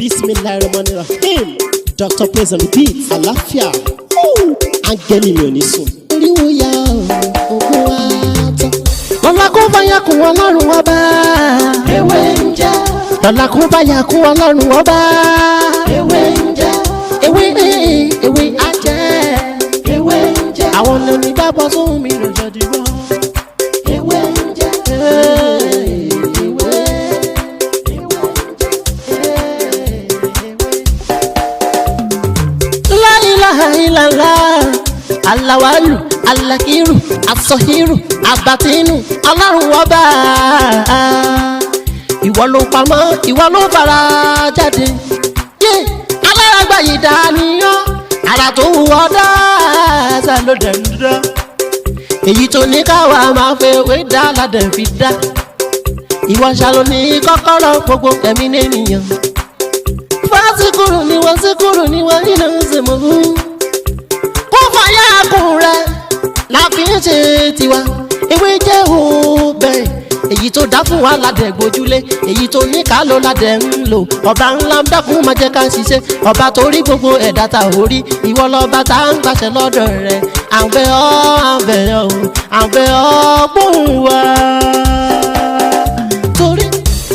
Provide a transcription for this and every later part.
Bismillahirrahmanirrahim. Dr. Praise on the beat. Àlàáfíà. Áńgẹ́lì mi ò ní sùn. Oríwo ya ògùn wa tán. Lọ́la kó bá yà kún Ọlọ́run Ọba. Ewé ń jẹ́. Lọ́la kó bá yà kún Ọlọ́run Ọba. Ewé ń jẹ́. Ewé ewé á jẹ́. Ewé ń jẹ́. Àwọn onígbàgbọ́ sóhun mi ló jẹ́ dìbò. Ewé ń jẹ́. Ewé. La ilaha illallah. Alawalu, alakiru, asọhiru, abatinu, Ọlọ́run Ọba. Ìwọ ló pamọ́, ìwọ ló fara jáde. Yé, alárágbá yìí dániyàn, ara tó wù ọ́ dáadáa ló dẹ̀ ń dá. Èyí tó ní káwa máa fẹ́ wé dá ládẹ̀ fi dá. Ìwọ ṣàlò ní kọ́kọ́rọ́ gbogbo ẹ̀mí nìyẹn. Fásikúrú ni wọ́n síkúrú ni wọ́n nínú ìsìnkú. Kó fàyà kùn rẹ̀ la fi ń ṣe tiwa. Ewé jẹ́ òbẹ̀. Èyí tó dá fún wa ládẹ̀ gbójúlé. Èyí tó ní ká ló ládẹ̀ ń lò. Ọba ńlá ń dákun máa jẹ́ ká ṣiṣẹ́. Ọba tó rí gbogbo ẹ̀dá ta ò rí. Ìwọ lọ́ba tá ń gbàṣẹ lọ́dọ̀ rẹ̀. À ń bẹ̀ ọ́, à ń bẹ̀ ọ́, à ń bẹ̀ ọ́ gbóhùn wa. Torí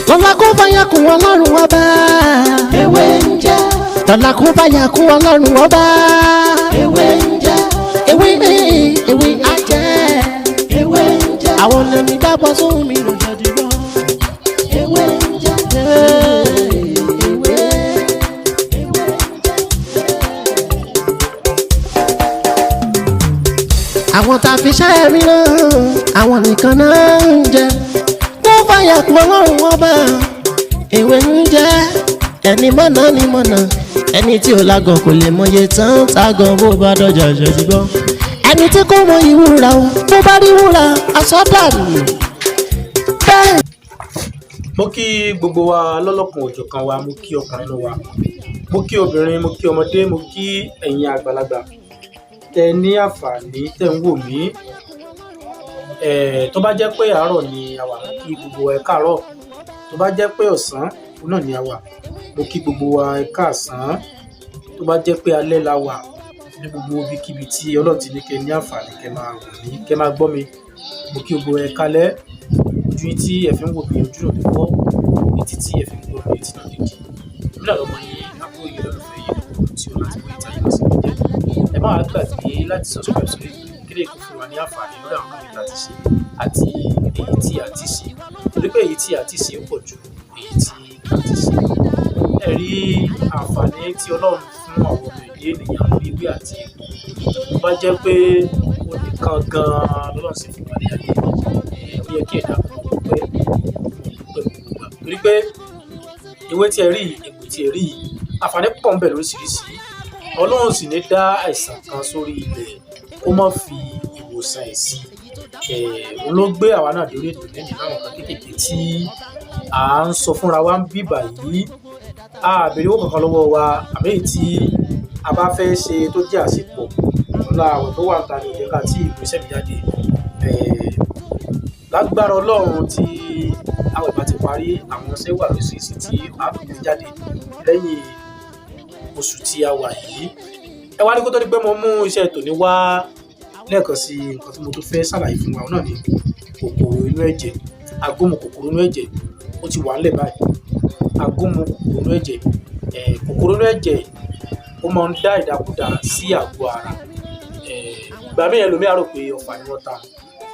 lọ́la kó bá yà kún Ọlọ́run Ọba. Ewé ń jẹ́. Lọ́la kó bá yà kún Ọlọ́run Ọba. Ewé ń jẹ́. Ewé ewé á jẹ́. Ewé ń jẹ́. Àwọn onígbàgbọ́ sóhun mi ló jẹ́ dìbò. Ewé ń jẹ́. Ewé. Àwọn tá a fi ṣẹ́ mi náà, àwọn nìkan náà ń jẹ. Kó fàyà kún Ọlọ́run Ọba. Ewé ń jẹ́. Ẹni mọ̀nà ni mọ̀nà. Ẹni tí ò lágọ̀ kò lè mọye tán tágọ̀ bó bá dọ̀jà ṣe ti gbọ́. Ẹni tí kò mọ ìwúra o, bó bá rí wúrà, aṣọ dànù. Bẹ́ẹ̀. Mo kí gbogbo wa lọ́lọ́kan òjọ̀kan wa, mo kí ọkùnrin nínú wa, mo kí obìnrin, mo kí ọmọdé, mo kí ẹ̀yin àgbàlagbà tẹ ní àǹfààní tẹ ń wò mí. Tó bá jẹ́ pé àárọ̀ ni a wà, mo kí gbogbo wa ẹ káàárọ̀. Tó bá jẹ́ pé ọ̀sán òun náà ni a wà, mo kí gbogbo wa ẹ káàsán. Tó bá jẹ́ pé alẹ́ la wà, ní gbogbo ibikíbi tí Ọlọ́run ti ní kẹ́ ní àǹfààní kẹ́ máa wò mí, kẹ́ máa gbọ́ mi, mo kí gbogbo ẹ káalẹ́. Ojú yín tí ẹ fi ń wò mí, ojú náà ò ní fọ́. Etí tí ẹ fi ń gbọ́ mi, etí náà ò ní di. Èmi náà lọmọ yín, àbúrò yín, olólùfẹ́ yín, lọ́kùnrin tí ó láti wọ ìta yìí sí mi jẹ́. Ẹ má wá gbàgbé láti subscribe sórí kí lè kó fún wa ní àǹfààní lórí àwọn nǹkan tí a ti ṣe àti èyí tí a ti ṣe. Torí pé èyí tí a ti ṣe ó pọ̀ ju èyí tí a ti ṣe. Ẹ rí àǹfààní tí Ọlọ́run fún àwọn ọmọ ẹ̀dá ènìyàn lórí ewé àti egbò. Tó bá jẹ́ pé ó nìkan gan-an lọ́lọ́run sì fún wa ní ayé, ó yẹ kí ẹ̀dá kó dúpẹ́, dúpẹ́ gbogbo ìgbà. Torí pé ewé tí ẹ rí yìí, egbò tí ẹ rí yìí, àǹfààní pọ̀ ń bẹ lóríṣiríṣi. Ọlọ́run sì ní dá àìsàn kan sórí ilẹ̀ kó má fi ìwòsàn ẹ̀ sí. Òun ló gbé àwa náà dórí ètò lónìí láwọn nǹkan kéékèèké tí à ń sọ fúnra wa ń bíbà yìí. A à béèrè owó kankan lọ́wọ́ wa, àmọ́ èyí tí a bá fẹ́ ṣe tó jẹ́ àṣepọ̀, ọlá àwẹ̀ tó wà níta ni ò jẹ́ ká tí ìgbésẹ̀ mi jáde. Lágbára Ọlọ́run, tí àwẹ̀ bá ti parí, àwọn iṣẹ́ wà lóríṣiríṣi tí a fi gbé jáde lẹ́yìn oṣù tí a wà yìí. Ẹ wá ní kó tó di pé mo mú iṣẹ́ tòní wá lẹ́ẹ̀kan sí, nǹkan tí mo tún fẹ́ ṣàlàyé fún wa náà ni kòkòrò inú ẹ̀jẹ̀. Àgúnmu kòkòrò inú ẹ̀jẹ̀ ó ti wà ńlẹ̀ báyìí. Àgúnmu kòkòrò inú ẹ̀jẹ̀, kòkòrò inú ẹ̀jẹ̀ ó máa ń dá ìdákúdá sí àgọ́ ara. Ìgbà míì ẹlòmíì á rò pé ọfà ni wọ́n ta,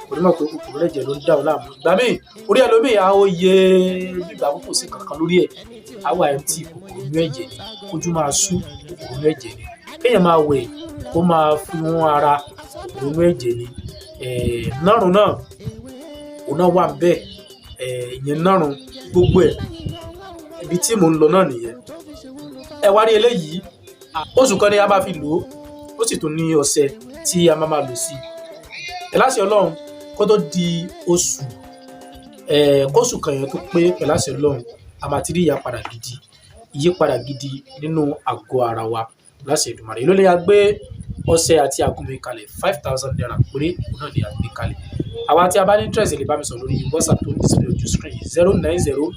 kò ní mọ̀ pé kòkòrò inú ẹ̀jẹ̀ ló ń dá òun láàmú. Ìgbà míì orí ẹlòmíì á ó yẹ bí ìgbà pé kò sí nǹkan lórí ẹ̀, á wà empty, kòkòrò inú ẹ̀jẹ̀ ni. Kójú máa sú, kòkòrò inú ẹ̀jẹ̀ ni. Kéèyàn máa wẹ̀ kó máa fi wọ́n ara, kòkòrò inú ẹ̀jẹ̀ ni. Nárùn náà, òun náà wà níbẹ̀. Ìyẹn nárùn gbogbo ẹ̀. Ibi tí mò ń lọ náà nìyẹn. Ẹ wá rí eléyìí, oṣù kan ni a máa fi lò ó, ó sì tún ní ọṣẹ tí a máa máa lò sí. Pẹ̀lú àṣẹ Ọlọ́run, kó tó di oṣù, kóṣù kan yẹn tó pé, pẹ̀lú àṣẹ Ọlọ́run, a máa ti rí ìyípadà gidi, ìyípadà gidi nínú àgọ́ ara wa láṣẹ Èdùmàrè. Èló ni a gbé ọṣẹ àti àgúnmu kalẹ̀? ₦5,000 péré òun náà ni a gbé kalẹ̀. Àwa tí a bá ní interest lè bá mi sọ̀rọ̀ lórí WhatsApp tó ń display ojú screen yìí: 090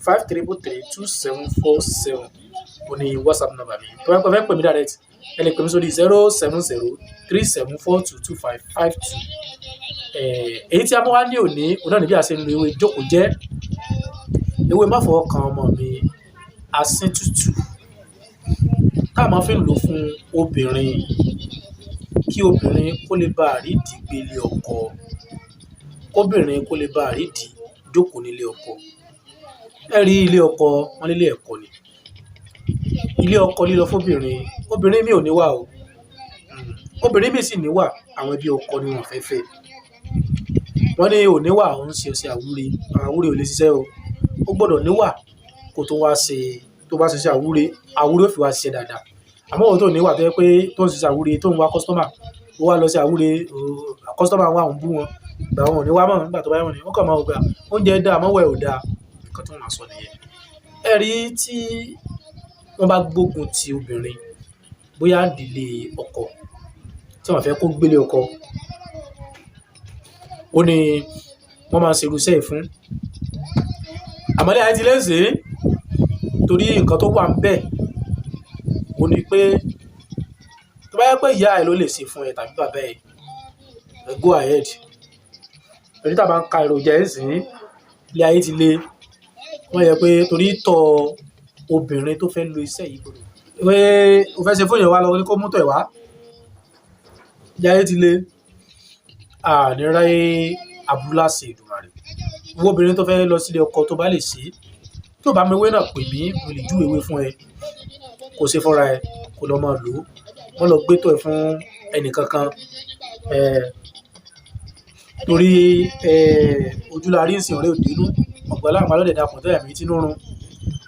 5333 2747 ó ní WhatsApp number mi. Tó bá pẹ́ fẹ́ pè mí direct, ẹ lè pè mí sórí 07037422552. Èyí tí a mú wá ní òní, òun náà ní bí a ṣe ń lo ewé jókòó jẹ́, ewé má fọwọ́ kan ọmọ mi, asín tútù, tá a máa fi ń lò fún obìnrin kí obìnrin kó lè bá àrídìí gbélé ọkọ, kóbìnrin kó lè bá àrídìí jókòó nílé ọkọ. Ẹ rí ilé ọkọ wọn nílé ẹ̀kọ́ ni. Ilé ọkọ lílọ fóbìnrin, obìnrin mi ò níwà o. Obìnrin mi sì níwà, àwọn ẹbí ọkọ ni wọ́n fẹ́ fẹ́. Wọ́n ní ò níwà, òun ṣe ọṣẹ àwúre, àwúre ò lè ṣiṣẹ́ o. Ó gbọ́dọ̀ níwà kó tó wá ṣe, tó bá ṣiṣẹ́ àwúre, àwúre ó fi wá ṣiṣẹ́ dáadáa. Àmọ́ òun tó níwà tó jẹ́ pé tó ń ṣiṣẹ́ àwúre, tó ń wá customer, ó wá lọ sí àwúre, customer wá òun bú wọn, ìgbà wọn ò ní wá mọ́, nígbà tó bá yá wọn ní, wọ́n kàn máa wò pé oúnjẹ dáa, àmọ́ ìwà ẹ̀ ò dáa. Nǹkan tí wọ́n máa sọ nìyẹn. Ẹ rí tí wọ́n bá gbógun ti obìnrin, bóyá ìdílé ọkọ, tí wọ́n fẹ́ kó gbélé ọkọ, ó ní wọ́n máa ń ṣe irú iṣẹ́ yìí fún. Àmọ́ ní ayé tí lè ṣe, torí nǹkan tó wà níbẹ̀, ó ní pé tó bá jẹ́ pé ìyá ẹ ló lè ṣe fún ẹ tàbí bàbá ẹ, go ahead. Torí tí a bá ń ka èròjà ẹ̀ sí, ilé ayé ti le. Wọ́n yẹ pé torí ìtọ̀ obìnrin tó fẹ́ lo iṣẹ́ yìí gbọdọ̀. Pé o fẹ́ ṣe fún èèyàn wá lọ ní kó mú tọ̀ ẹ̀ wá. Ilé ayé ti le. A ní rí aburú láṣẹ Èdùmàrè. Ìwọ obìnrin tó fẹ́ lọ sílé ọkọ tó bá lè ṣe, tó bá mọ ewé náà pè mí, mo lè júwe ewé fún ẹ. Kó ṣe fúnra ẹ, kó lọ máa lò ó. Wọ́n lọ gbé tọ̀ ẹ fún ẹni kankan. Torí ojú la rí ìsìn ọ̀rẹ́ òde inú. Ọ̀pọ̀ aláǹgbá ló dẹ̀ dapò tẹ́lẹ̀ mí tí inú run.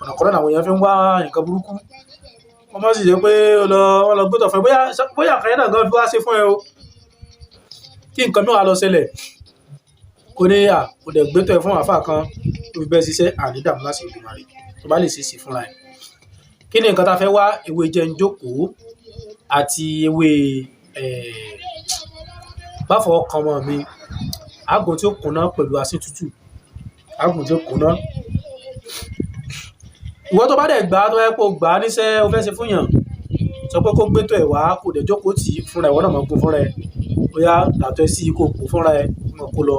Ọ̀nà kan náà làwọn èèyàn fi ń wá nǹkan burúkú. Wọ́n má sì jẹ́ pé ó lọ, wọ́n lọ gbé tọ̀ fún ẹ. Bóyá, bóyá nǹkan yẹn náà gan fi wá ṣe fún ẹ o. Kí nǹkan mìíràn lọ ṣẹlẹ̀. Kó ní à, kò dẹ̀ gbé tọ̀ ẹ fún àlfáà kan tó fi bẹ́ẹ̀ ṣiṣẹ́, àní dààmú láṣẹ Èdùmàrè. Tó bá lè ṣe é ṣe fúnra ẹ. Kí ni nǹkan tí a fẹ́ wá? Ewé jẹ́ ń jókòó àti ewé, má fọwọ́ kan ọmọ mi. Àgbo tí ó kúnná pẹ̀lú asín tútù. Àgbo tí ó kúnná. Ìwọ tó bá dẹ̀ gbà, tó bá jẹ́ pé o gbà á níṣẹ́ o fẹ́ ṣe fún èèyàn, sọ pé kó gbé tọ̀ ẹ wá, kó dẹ̀ jókòó tì í fúnra ẹ, ìwọ náà máa gún fúnra ẹ. Bóyá dàtọ̀ ẹ sí i kó kó fúnra ẹ, kó máa kó lọ.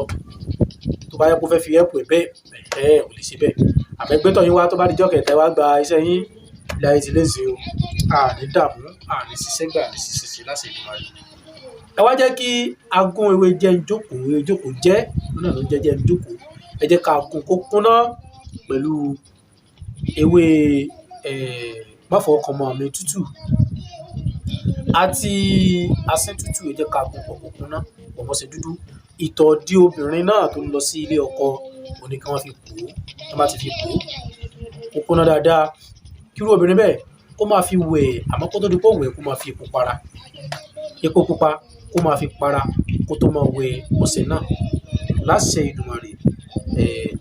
Tó bá jẹ́ pé ó fẹ́ fi help ẹ bẹ́ẹ̀, ò lè ṣe bẹ́ẹ̀. Àmọ́ ẹ gbé tọ̀ yín wá tó bá di ọjọ́ kẹta ẹ wá gba iṣẹ́ yín, ilé ayé ti lè ṣe o. A ní dààmú, a ní ṣiṣẹ́ gbà, a ní ṣiṣẹ́ ṣe láṣẹ Èdùmàrè. Ẹ wá jẹ́ kí a gún ewé jẹ́ ń jókòó, ewé jókòó jẹ́, òun náà ló ń jẹ́ jẹ́ ń jókòó. Ẹ jẹ́ ká gún kó kúnná pẹ̀lú ewé, má fọwọ́ kan ọmọ mi tútù àti asín tútù. Ẹ jẹ́ ká gún pọ̀ kó kúnná, pọ̀ mọ́ ọṣẹ dúdú. Ìtọ̀ dí obìnrin náà tó ń lọ sí ilé ọkọ, òun ní kí wọ́n fi pò ó. Tí wọ́n bá ti fi pò ó, kó kúnná dáadáa. Kí irú obìnrin bẹ́ẹ̀ kó máa fi wẹ̀, àmọ́ kó tó di pé ó wẹ̀, kó máa fi epo para. Epo pupa kó máa fi para kó tó máa wẹ̀ ọṣẹ náà. Láṣẹ Èdùmàrè,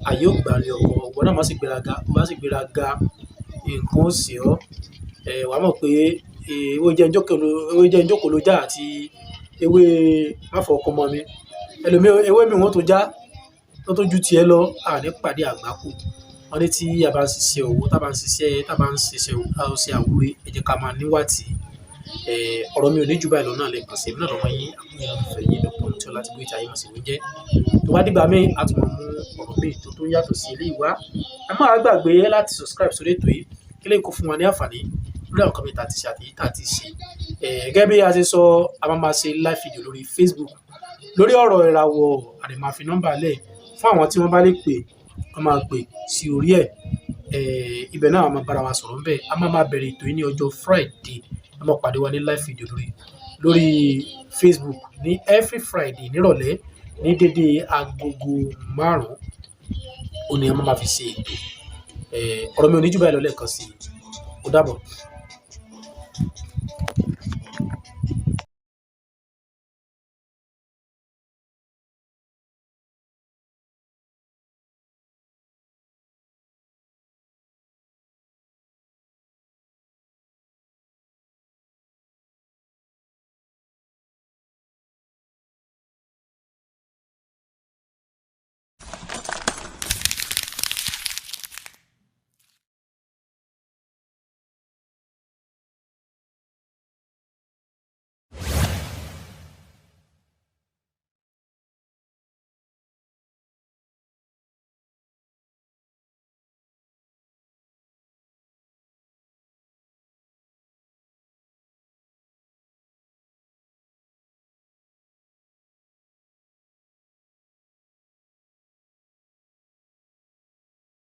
ayé ó gbà lé ọkọ. Ìwọ náà má sì gbéraga, tó bá sì gbéraga, nǹkan ó ṣe ọ́. Wà á mọ̀ pé ewé jẹ́ ń jókòó, ewé jẹ́ ń jókòó ló já àti ewé má fọwọ́ kan ọmọ mi. Ẹlòmíì ewé mi wọ́n tó já, tó tó ju ti ẹ lọ, a ní pàdé àgbákò. Wọ́n ní tí a bá ń ṣiṣẹ́ òwò, tí a bá ń ṣiṣẹ́, tí a bá ń ṣiṣẹ́ ọṣẹ àwúre, ẹ jẹ́ ká máa níwà tí, ọ̀rọ̀ mi ò ní ju báyìí lọ náà lẹ́ẹ̀kan sí. Èmi náà lọmọ yín, àbúrò yín, olólùfẹ́ yín, Dr. Mutiu Ọlátìbóyè tí ayé mọ̀ sí Oúnjẹ. Tó bá dìgbà míì, a tún máa mú ọ̀rọ̀ míì tó tún yàtọ̀ sí eléyìí wá. Ẹ má gbàgbé láti subscribe sórí ètò yìí kí lè kó fún wa ní àǹfààní lórí àwọn nǹkan mi tí a ti ṣe àti èyí tí a ti ṣe. Gẹ́gẹ́ bí a ṣe sọ, a máa máa ṣe live video lórí Facebook lórí ọ̀rọ̀ ìràwọ̀. A lè máa fi nọ́mbà lẹ̀ fún àwọn tí wọ́n bá lè pè, wọ́n máa pè sí orí ẹ̀. Ibẹ̀ náà a máa bára wa sọ̀rọ̀ ńbẹ̀. A máa máa bẹ̀rẹ̀ ètò yìí ní ọjọ́ Friday. Ẹ máa pàdé wa ní live video lórí Facebook ní every Friday nírọ̀lẹ́ ní dédé agogo 5. Òun ni a máa máa fi ṣe ètò. Ọ̀rọ̀ mi ò ní jù báyìí lọ lẹ́ẹ̀kan sí i. Ó dàbọ̀.